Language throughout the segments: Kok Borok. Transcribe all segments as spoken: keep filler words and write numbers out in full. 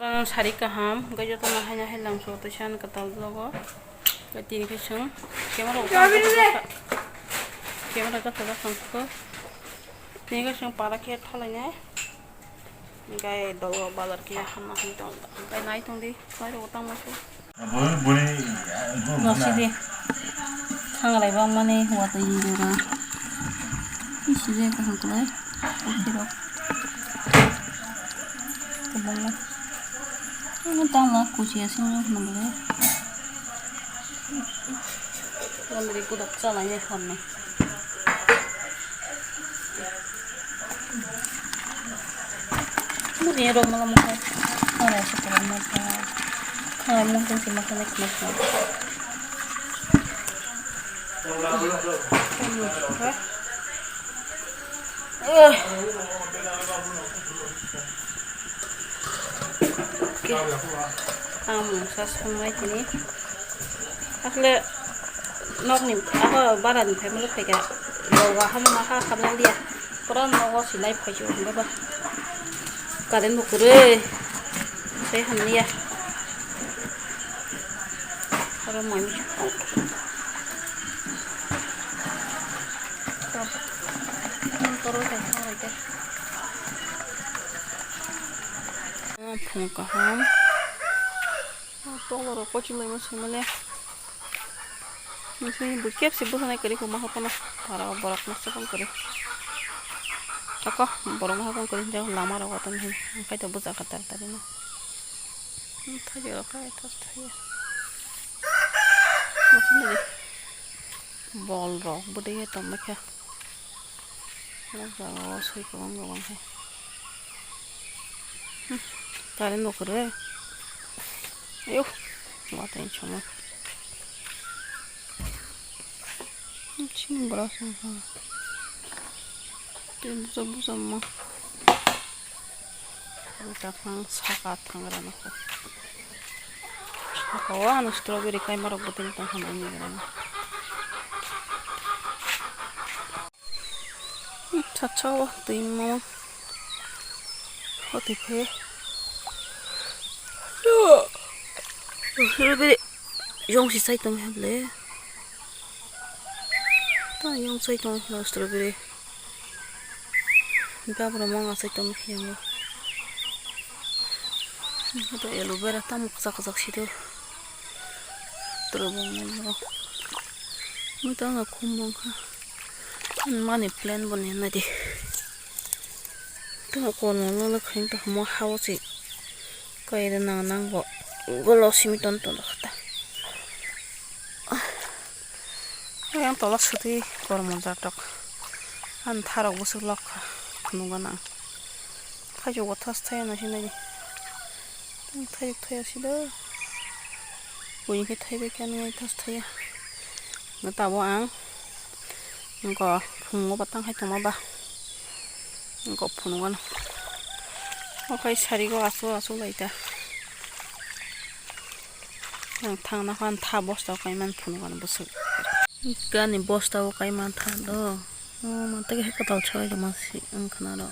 Ano sari kaham, hwnkhe jotono haino hai langso twi san kwtal vlog o. Tini khe chwng camera o tamo bwsa, camera gasa gasa wngkha. Tini khe chwng para khe thalainai. Hwnkhe dol o bazar khe hamna hwn tong, hwnkhe nai tong di, nai rw tamo se. Nosidi. Thanglai bangmani watwi ni jora. Iside kaham kwlai. Kophirok. Kwbangma. Ano tangla kuchi asing no hwnwi. Laundry kudak chalai ni hwnwi. Muni rok mala mokhe. Khana se kwbangma kha. Khana mokhe se mokhe ne khna kha. Ang mungsa songmai tini. Asle nokni abo barani phai molo phaikha. Loga hamma kha khamna liya. Pura nogo sinai phaichu hwnba ba. Current bo kwrwi. Sai hamliya. Oro mai. Toro tong thang rai khe. Phung kaham. Tokla rok kochim laima swi male. Nisi bui kep se bwsani kwrwi kho ma hokono. Para borok noksa tong kwrwi. Tako borok ma hokono kwrwi jao lama rok oto ni. Angkai to bwsa kha tar tari no. Thajak rok khai thos thaya. Noksa ni bol rok bwdwi tong kha. O jaga o soi kwbang kwbang khe. Hmm, current bo kwrwi. Ayo, watwi chuma. Hmm, chini bwrok se wngkha. Tei busa busa ma. Busa phang saka thangra nokho. Saka o ano strawberry kaima rok bwtwi tong kha nini gra. Chacha o twi mo. O twi phe. Strawberry yong si sai tong kha ble. Ta yong sai tong kha strawberry. Gabra manga sai tong kha yango. Ito aloe vera tamo kwchak kwchak si do. Tro bong mo. Mui tong khum bong kha. Money plant bo nen nai di. Tamo kolmo no khain to mo ha o se kai de nang nang bo golo simi ton ton kha ta. Yang tola suti kormo jatok. An tharok busu lok kha nuga nang. Khajo go thas thaya no hinai. Thayuk thaya si do. Buini khe thaibai khe nai thas thaya. Tabo ang. Nokho phungo batang hai tongma ba. Nokho phunugano. Okai sarigo asu asu laita. Ang thangna phan tha bosta o kaiman phunugano bwswk. Gani bosta o kaiman tha do. O mantwi hai kwtal chawai rwma si wngkhana ro.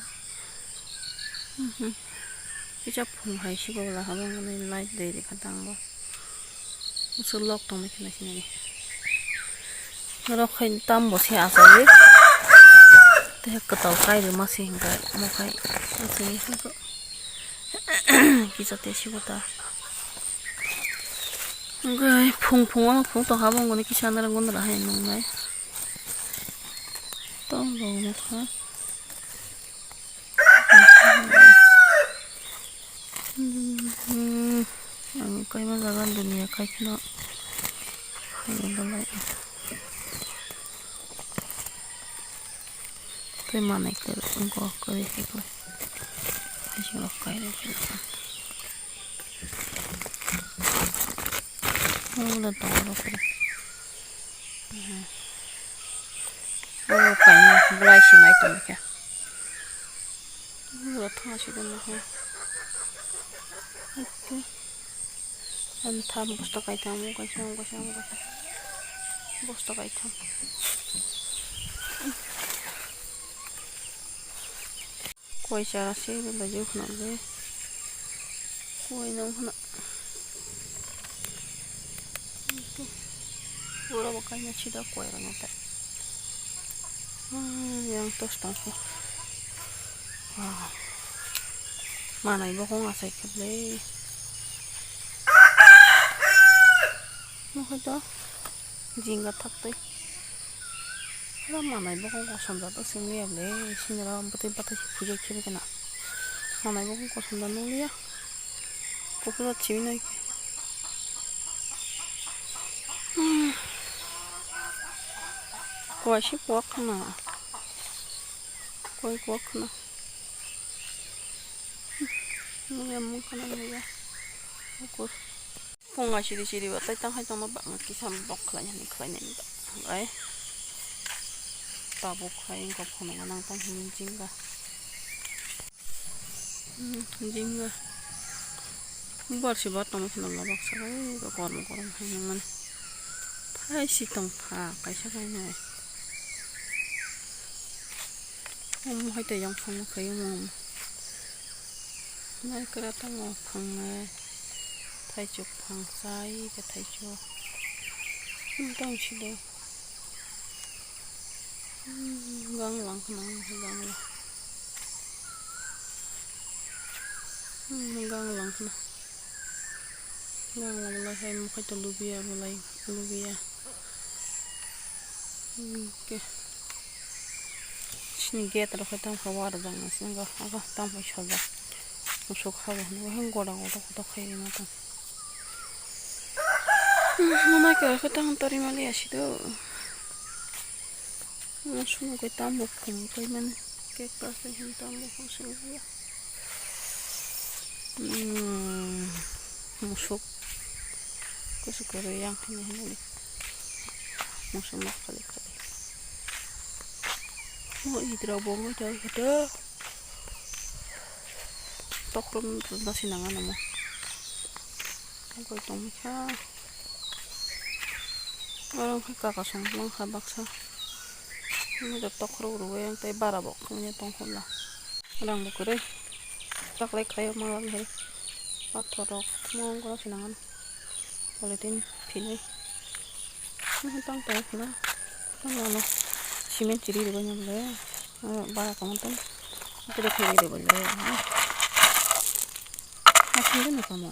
Mhm. Kisa phung hai si bo la habang nai light dei rikha tang bo. Usu lok tongmai khna sinani. Norok khai tam bo se achai. Tei kwtal kai rwma se hinkhe omo khai achai. Kisa te sibo ta. Hinkhe phung phung o phung tong habang goni kisa nara gondra hai nungnai. Tong rok nukha. Ang kaima jaga duniya kaikheno haino belai tei manwi kwrwi wngkha kwrwi khe haising rok kairwi phila. Obo le tongo rw phuru. Obo kainwi belai se nai tongkha. Obo thangsi tongkha. Ani tham bosta kaitham, omo kaisa, omo kaisa, omo kaisa. Bosta kaitham. Koi chara se belai jeu khna le. Ui, nung hwnna. Pura bo kaina sida koi rwna tai. Ah, yang tos tong kho. Ah. Manai bo kong asai khe le. Nokho to jinga thak tei. Pura manai bo kong kosom da to simi ya le. Sini ra bwtwi bwtwi se phuja khe kena. Manai bo kong kosom da nung ya. Kukuda chibi nai khe. Hmm. Kuaisi kuak khna. Koi kuak khna. Nungya mung khna nungya. Kukur. Punga siri siri ba tai tang hai tongma bang kisa bok khlai nani khlai nani ba. Ai. Tabuk hai wngkha phunukma nang tang hini jingga. Hmm, jingga. Bubar se bubar tongma kheno labak sabai ba korom korom hai nang mani. Phai si tong pha kaisa kainai. Omo hai tei yang phangma khai omo. Nai kra tongo phangnai. Thaichuk phang sai khe thaichuk. Tong si do. Hmm, gang lang khna, gang lang. Hmm, gang lang khna. Gang lang lai hai mukhai to lubiya, belai lubiya. Hmm, ke. Sini gate rok hai tang kha, wa rwjak nang sini go, aga tamo soja. Musuk habo hwnwi goda goda goda khai rwma tong. Mama khe khe tang tori mali asi do. Mo sumo khe tamo khum khe mani kek ta khe hin tamo khum sini ya. Hmm, musuk. Kusu kore yang hini hini. Musuk mak khali khali. Mo idra bongo jai khe. Tokrom rwna sinang ano mo. Tongkol tongmikha. Oro khe kaka song mangkha baksa. Omo tokro rwui ang tei bara bo khwlaiya tongkol la. Rang bo kwrwi. Taklai khlai ma lam hai. Pathor rok mung oro sinang ano. Polythene phinai. Nang tang tong khna. Tang ano. Cement chiri rwbaina bole. Bara kamo tong. Tere khwlai rwbaina. Asing de no kamo.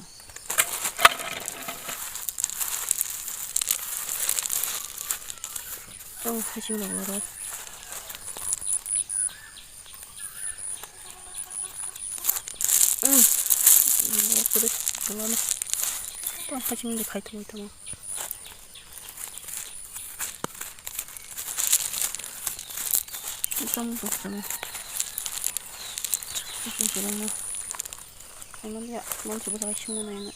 Tong haching lo oro. Tong haching de khai thung tamo. Tamo tamo. Tamo ya, mon sudah lagi semua nanya.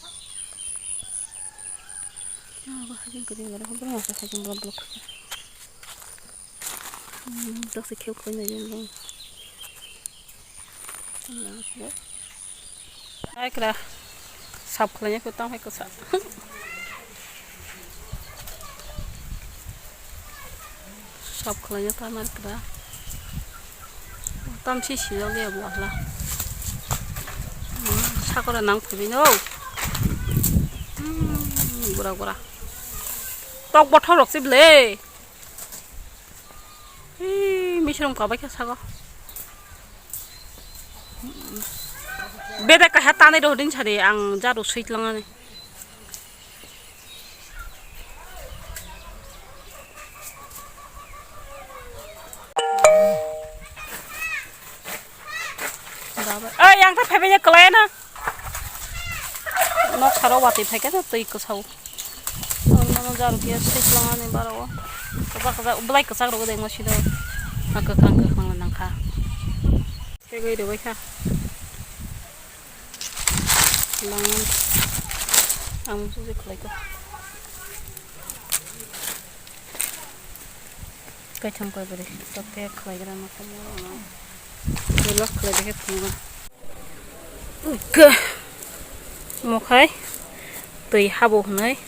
Ya, apa hajing kering ada, apa masa hajing blok blok. Hmm, tak sekhel kau nanya dong. Ai kra. Sap khlaiya ko tang hai ko sa. Sap khlaiya ta mar kra. Tam si si jol ya bo hla. Hmm, sakora nang phabi no. Hmm, gura gura. Tok bothor rok si ble. Ih, misrung kabai kha sago. Beda kaha tanai rw din sari ang jaru sweet langani. Oi, yang ta phaibai ya kwlai na. Nok saro watwi phaikhe twi kwsao. Ang mano jaru khe switlangani barao. Kwchak kwchak, belai kwchak rwgwi dengma sida. Kwkhwrang kwkhwrang nangkha. Tegwi rwbaikha. Langan. Ang buji khlaikha. Kaitham kaibrwi. Tok khe khlaigra nokha. Belok khlai dekhe phungo. Mokhai twi habo hwnwi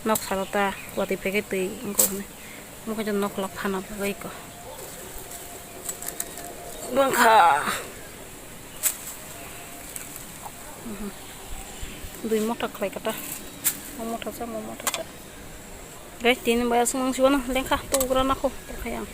nok salo ta watwi phaikhe twi wngkha hwnwi mokhai nok lok phana bagwi kha bangkha. Dui motha khlai kata. Mo motha cha, mo motha cha. Guys, tini bai aswk nang siwana lengkha to ugra nakho, tokha yang.